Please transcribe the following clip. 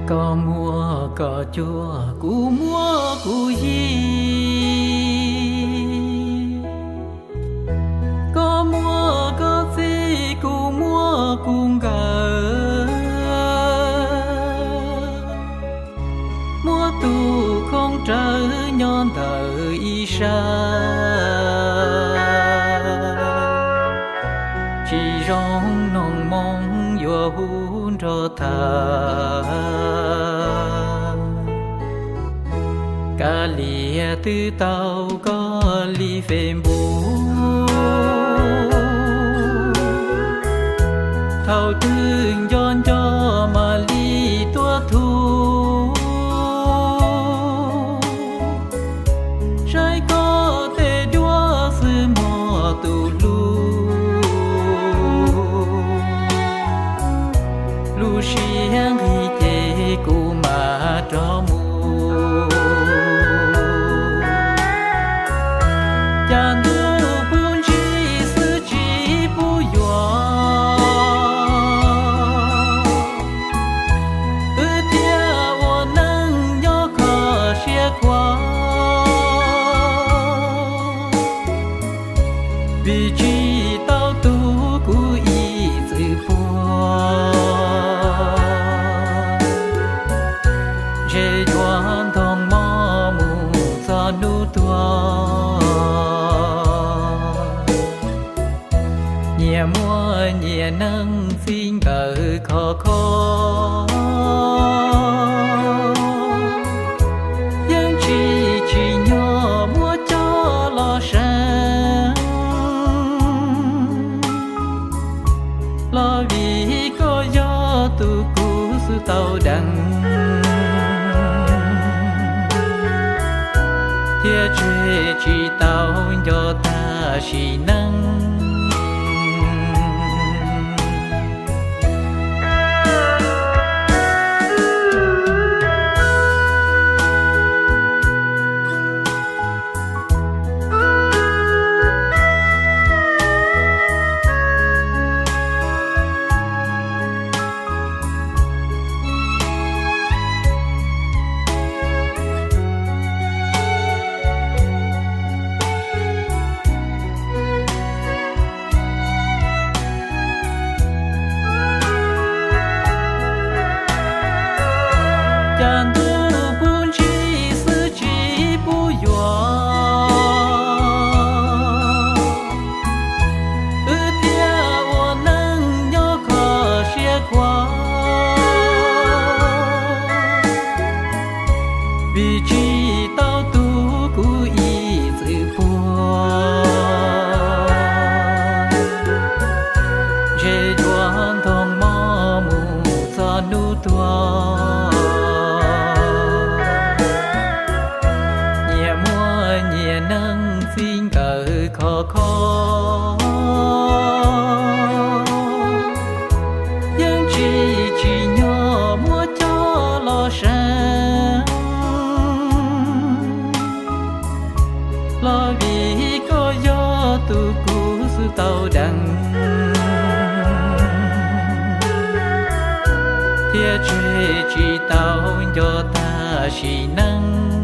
Koj muaj koj cuab, kuv muaj kuv yig. Koj muaj koj txij, kuv muaj kuv nkawm. Muaj tus koob rawv nyob ntawm ib sab. Tsis zoo noog moo yuav hu nrog tham. Kav liam twb tau koj li Facebook. Thaum twg nco nco mam li tuaj thuv. Saib koj tej duab xwb mog tus hlub. Lub siab nqhis ces kuv mam rov mus. Cas ntuj pub ntsib xwb tsis pub yuav. Wb thiaj ua neej nyob kho siab khuav. Vim tsis tau tu kuv ib txwm puag. Ntshe yuav ntog mov mus txog hnub tuag. Nyias muaj nyias neej txij nkawm khov kho. Yeej tsis tsim nyog muab coj los seev. Los vim koj yog tus kuv xwb tau deev. Thiaj tseg tsis tau nco tag sim neej. Cas ntuj pub ntsib xwb tsis pub yuav. Wb thiaj ua neej nyob kho siab khuav. Vim tsis tau tu kuv ib txwm puag. Ntshe yuav ntog mov mus txog hnub tuag. Nyias muaj nyias neej txij nkawm khov kho. Yeej tsis tsim nyog muab coj los seev. Los vim koj yog tus kuv xwb tau deev. Thiaj tseg tsis tau nco tag sim neej.